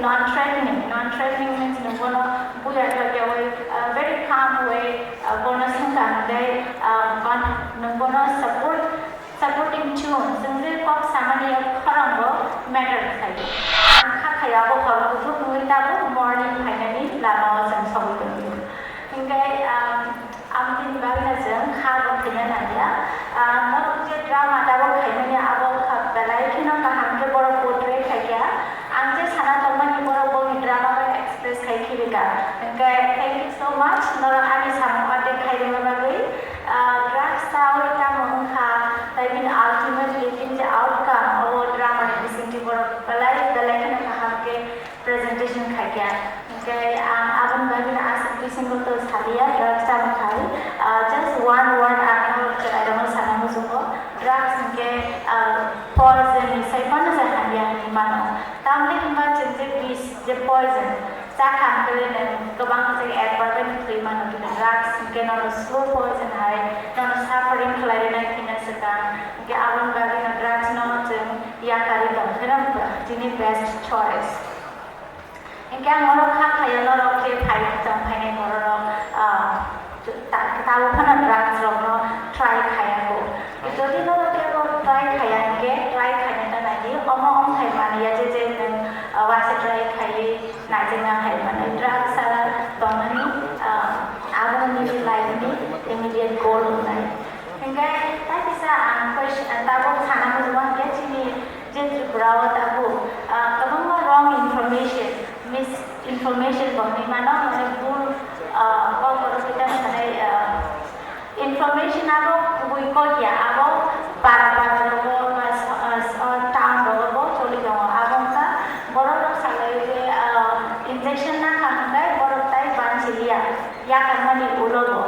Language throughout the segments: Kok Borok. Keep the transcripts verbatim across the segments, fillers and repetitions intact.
Non-threatening, non-threatening means nwng bono buya thokyawi, uh, very calm way, uh, bono swngkha hwnkhe, uh, kon-, nwng bono support, supporting tune, chwng je kok samani khorang bo matter khlaio. Ang kha khai abo hor kuthuk wngwi tabuk morning phainani lama o chwng sogwi tongwi. Hwnkhe, um, Amtwini bagwino chwng kha bo khaina nangya. Ah, norok je drama tabok khaimani abo wngkha belai kheno kaham khe borok portray khaikha. Ang je sana tongmani borok boni drama bai express khai khibika. Hwnkhe thank you so much norok ani samung update khairima bagwi. Ah, drugs chawi tamo wngkha, tai bini ultimately bini je outcome obo drama ni bisingtwi borok belai belai kheno kaham khe presentation khaikha. Hwnkhe ang aboni bagwino aswk bisingo to saliya, drugs tamo khai. Ah, just one word ang norok chwrairokno sana muchungo. Drugs hwnkhe, ah, poison ni sai phano se hamya hinwi mano. Tamni hwnba chwng je bish, je poison, chakha hwnkhe nwng kwbang je ekbar bai thwi mano, kintu drugs hwnkhe nono slow poison hai, nono suffering khlai rwnai thwina swkang. Hwnkhe aboni bagwino drugs no chwng yakarwi tong phano chini best choice. Hingke ang norok kha khayo, norok je phai tong phainai bororok, ah, ta-, tabuk phano drugs rokno try khaya kho. Jodi norok kebo try khaya hingke, try khaina ta naidi, omo wng khai mani ya je, je nwng, ah, waisa try khaiwi naijak na khai mani. Drugs sara tongmani, ah, abo nini life ni immediate goal wngnai. Hingke tai kisa ang question, tabuk sana muchungo hingke chini je Tripura o tabuk, ah, kwbangma wrong information, misinformation bo hinwi mano, hwnwi bul, ah, kok oro kita sanai, ah, information abo kubui kok ya, abo para para rogo ba s-, ah, s-, ah, town rogo bo choli tongo. Abo wngkha borok rok salai je, ah, injection nakha hwnkhe borok tai banchiliya. Yakarmani ulo bo,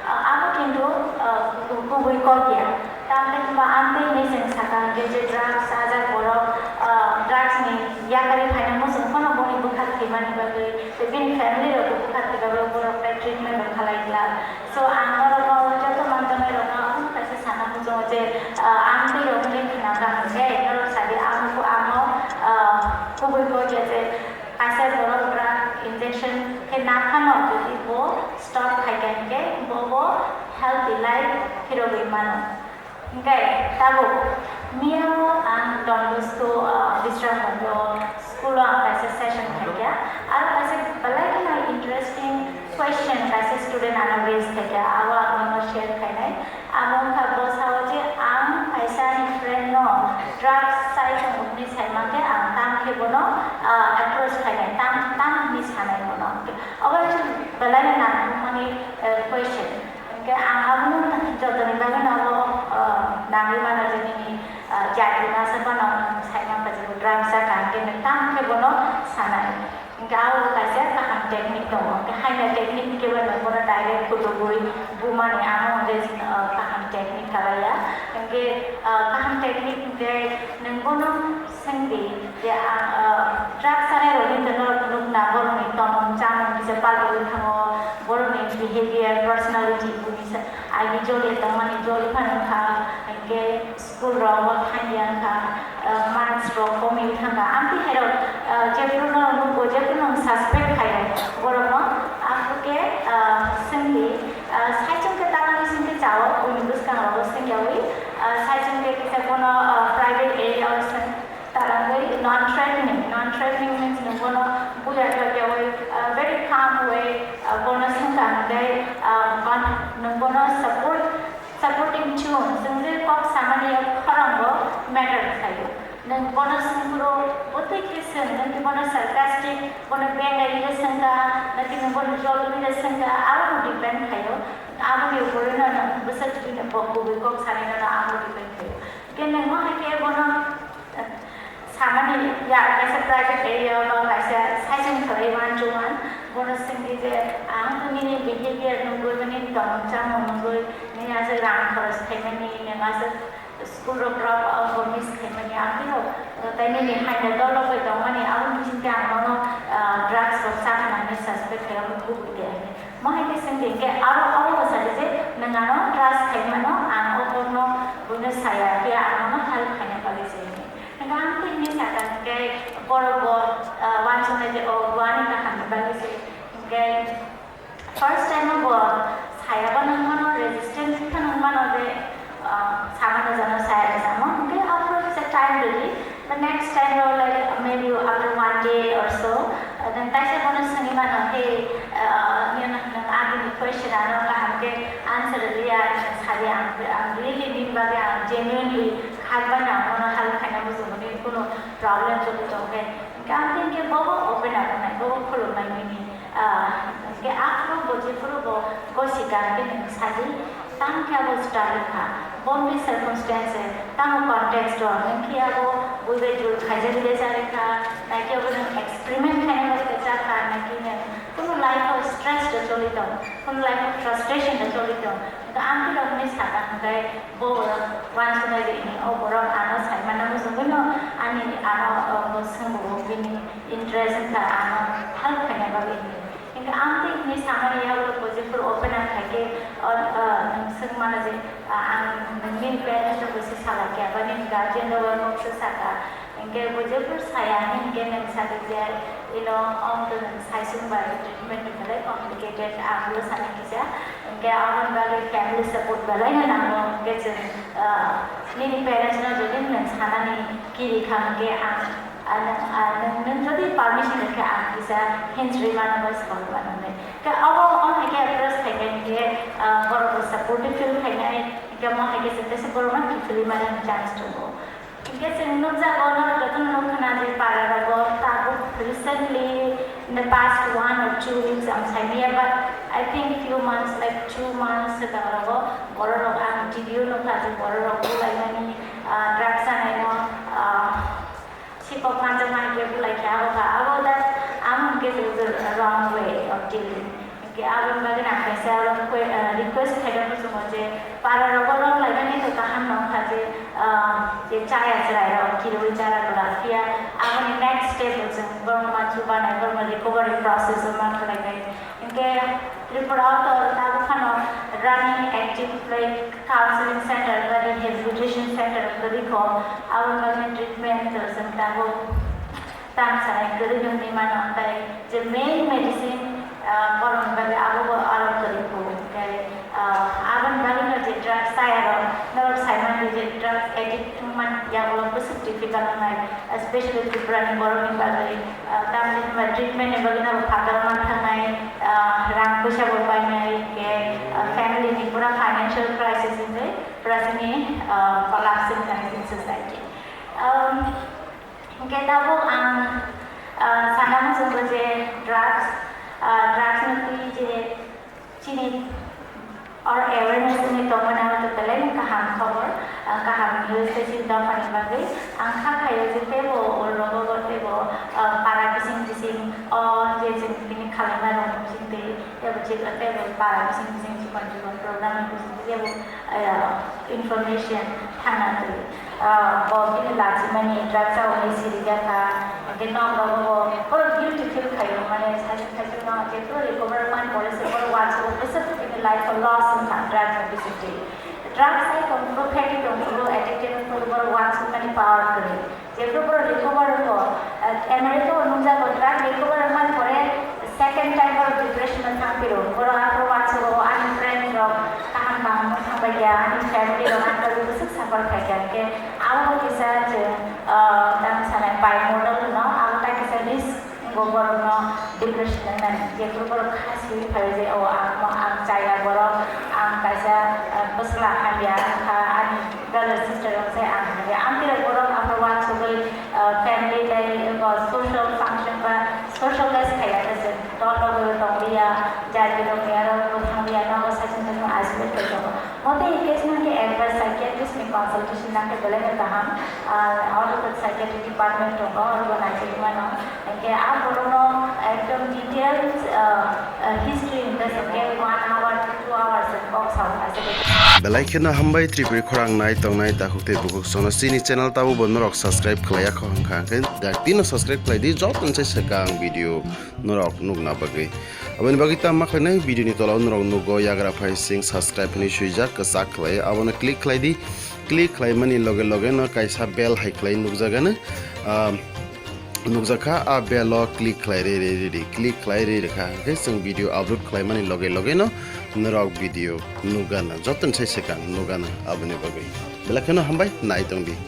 ah, abo kintu, ah, ku-, kubui kok ya. Tamni hwnba amtwi hinwi chwng sakha hwnkhe je drugs chajak borok, ah, drugs ni yakarwi phaina muchung phano boni bwkha thwimani bagwi tei bini family rok bo bwkha thwi bagwi borok bai treatment rok khalai glak. So ang norok no joto manjaknai rok no kaisa sana muchungo je, ah, amtwi rok hinwi khna kha hwnkhe norok sadi amo, amo, ah, kubui kok ya je kaisa borok drug injection khe naphano jodi bo stop khai kha hwnkhe bo bo healthy life phirogwi mano. Hwnkhe tabuk miyao ang Don Bosco, ah, Bisramganj o school o ang kaisa session khaikha. Aro kaisa belai kheno interesting question kaisa student ano raise khaikha, abo ang nono share khainai. Abo wngkha bo sao je ang kaisa ani friend no drugs chai tong hwnwi sai mankhe ang tamo khe bono, ah, approach khainai, tam, tam hwnwi sanai bono. Obo belai no nangkukmani, eh, question. Hwnkhe ang abono jotoni bagwi no abo, ah, nangwi mano je nini, ah, jati masa phano sai mankha je drugs chakha hwnkhe nwng tamo khe bono sanai. Hingke abo kaisa kaham technique tongo. Hingke haino technique hingke bo nwng bono direct kutugwi bumani amo hwnde, ah, kaham technique kalaia. Hingke, ah, kaham technique hingke nwng bono swngdi je, ah, ah, drugs sanai rokni tono nukna borokni tongmung chamung kisa palwi thango, borokni behavior, personality, buini sa-, agi joli tongmani joli phano wngkha, hingke school rok o thangya wngkha, ah, marks rok komwi thangkha. Amtwi hai rok, ah, jephru no nugo, jephru no suspect khaio, borok no, ah, hwnkhe, ah, swngdi, ah, saichung khe talangwi swngkhe chao, buini bwskang rogo swngyawi, ah, saichung khe kisa bono, ah, private area o swng talangwi, non-threatening, non-threatening means nwng bono buya thokyawi, ah, very calm way, ah, bono swngkha hwnkhe, ah, kon-, nwng bono support, supporting tune, chwng je kok samani khorang bo matter khlaio. Nwng bono swngphuru bwtwi khe swng, nwng khe bono sarcastic, bono bengai khe swngkha, naki nwng bono jolwi khe swngkha, abo bo depend khlaio. Aboni uporwi no nwng bwswk chini bo kubui kok sanai no abo depend khlaio. Hwnkhe nwng no hai khe bono, eh, samani ya kaisa private area ba kaisa saichung khlai uansukha, bono swngdi je ang nini behavior nugwi, nini tongmung chamung nugwi, nini aswk rang khoros khaimani, nwng aswk school rok drop out bo miss khaimani, ang phano, eh, tei nini haino dol rok bai tongmani, aboni bisingtwi ang nono, eh, drugs rok chakha nangni suspect khaio, kubui de. Mo hai khe swngdi, hwnkhe aro, aro bo sadi je, nwng ano trust khai mano, ang o kokno buino saya, phiya ang ano help khaina bagwi se hwnwi. Hwnkhe ang khe hwnwi sakha, hwnkhe Borok bo, ah, uansuknai je o buani kaham ni bagwi se. Hwnkhe first time o bo saya bo nang mano, resistance khe nang mano je, ah, samano jano saya rwchamo. Hwnkhe after se time rwdi, the next time o, like, maybe after one day or so, ah, nang taisa bono swngwi mano, "Hey, ah, nini, nang ani question ano kaham khe answer rwliya," nang sadi, "Ang, ang really nini bagwi ang genuinely khaibani ang bono help khaina muchungo, nini kunu problem jodi tongkhe." Hwnkhe ang tini khe bobo open up wngnai, bobo khulumnai nini, ah, hwnkhe aphuru bo jephuru bo gosi kha hwnkhe nwng sadi, tamo khe abo struggle kha. Bombay circumstance, tamo context o, nwng khe abo buibai jul khaijak rwjak kha, naki abo nwng experiment khaina bagwi khe jak kha, naki nwng kunu life o stress rw choli tong, kunu life o frustration rw choli tong. Hwnkhe ang khe rokni sakha hwnkhe bo borok uansuknai de hini, o borok ano saimano muchungwino ani ano, o, bo swngbo bini interest wngkha ano help khaina bagwi hini. Hwnkhe ang tei hini samani yago bo jephuru open up khaikhe, o, o, nwng swngmano je, a, ang nini parents rokbo se salai khe, abo nini guardian rokbo kok se sakha. Hwnkhe bo jephuru saya hwnkhe nwng sakha je, ino, o, nwng saisung bai treatment ni belai complicated, ang bo sana kisa. Hwnkhe aboni bagwi family support belai no nango. Hwnkhe chwng, ah, nini parents no jodi nwng sanani kiri kha hwnkhe ang, ah, nwng, ah, nwng, nwng jodi permission rwkhe ang kisa hinjrwi mano bai sal mano hwnwi. Hwnkhe abo, o hai khe approach khai khe hwnkhe, ah, borok bo supportive feel khainai. Hwnkhe mo hai khe chwng kaisa borok no kiphilwi mani chance tongo. Hwnkhe chwng nukjago, norok jotono nukha na je para rogo tabuk recently in the past one or two weeks ang saimanya, but I think few months, like two months swkang rogo borok rok ang T V o nukha je borok rok bulaimani, ah, drugs chanaino, ah, sipok manjakma hwnkhe bulai khe abo kha, abo that ang hwnkhe the wrong way of dealing. Hwnkhe aboni bagwi ang kaisa oro khe, ah, request khaina muchungo je para rogo rok laimani to kaham no wngkha je, ah, je chaya chwrai rok kirui chara gwlak phiya aboni next step o chwng borokno ma chubanai, borokno recovery process o ma khlai nai. Hwnkhe Tripura o to tabuk phano running active like counseling center ba rehabilitation center kwrwi kho, aboni bagwi treatment to chwng tabuk tang sanai kwrwi hwnwi mano, tei je main medicine, ah, borokni bagwi abo bo aro kwrwi kho. Tei, ah, aboni bagwino je drugs chayarok norok saimani je drugs addict wngmani yagulo bwswk difficult wngnai, especially Tripurani borokni bagwi, ah, tamni hwnba treatment ni bagwi norok phataro manthangnai, ah, rang puisa bo painai, hwnkhe, ah, family ni pura financial crisis wngwi pura chini, ah, collapse wngkha chini society. Um, Hwnkhe tabuk ang, ah, sana muchungo je drugs, ah, drugs ni twi je chini or awareness wngwi tongmani abo to belai no kaham khobor, ah, kaham news tei chini dophani bagwi. Ang kha khaio je teibo o rogo bo teibo, ah, para bising bising o je chwng bini khalaima rok bising twi teibo chikon teibo para bising bising chikon chikon program ni bising twi teibo, ah, information thangna twi. Ah, bo bini lachimani drugs o hwnwi sirijakha, hwnkhe nok rogo bo borok guilty feel khaio, mane saisuk saisuk no jephru recover man pore se borok uansukgo bwswk bini life o loss wngkha drugs ni bisingtwi. Drugs hai tong phuru, phaikhe tong phuru, addicted wng phuru borok uansukmani power kwrwi. Jephru borok recover wngo, ah, America o nukjago drug recover wngmani pore second time borok depression o thang phiro. Borok aphuru uansukgo, ani friend rok kaham kaham wng thang bai ya, ani family rok ang bagwi bwswk suffer khai kha. Hwnkhe abo bo kisa chwng, ah, tamo sanai bimodal hwno, abo tai kisa risk wngo borokno depression wngnani. Jephru borok kha siri phaio je, "O, ang, ang chaya borok, ang kaisa, ah, bwsla hamya wngkha, ani brother sister rok se ang hamya." Amtwi rok borok aphuru uansugwi, ah, family tei, ah, social function ba socialize khaiya khe chwng tol rok tongliya, jati rok ni aro bo thangliya, nogo saichung saichung isolate khai tongo. Motei case no khe advice psychiatrist ni consultation nang khe belai no kaham. Ah, oro khe psychiatric department tongo, oro bo naisingwi mano. Hwnkhe ah borokno ekdom details, ah, ah, history hwnkhe se khe one hour, two hours se kok sao kaisa khe. Belai kheno hambai Tripuri khorang nai tongnai takhuk tei bukhuk sono chini channel tabuk bo norok subscribe khlaiya kho hwnkha, hwnkhe daktino subscribe khlai di, joto se swkang video norok nukna bagwi. Aboni bagwi tamo khlainai, video ni tola o norok nugo yagra phai sing subscribe hinwi swijak kwchak khlai, abono click khlai di. Click khlaimani loge loge no kaisa bell hai khlai nukjagano. Ah, nukjakha, a bell o click khlai rwi rwi rwi click khlai rwi rwkha, hwnkhe chwng video upload khlaimani loge loge no norok video nukgana, jotoni sai swkang nukgana aboni bagwi. Belai kheno hambai, nai tongdi.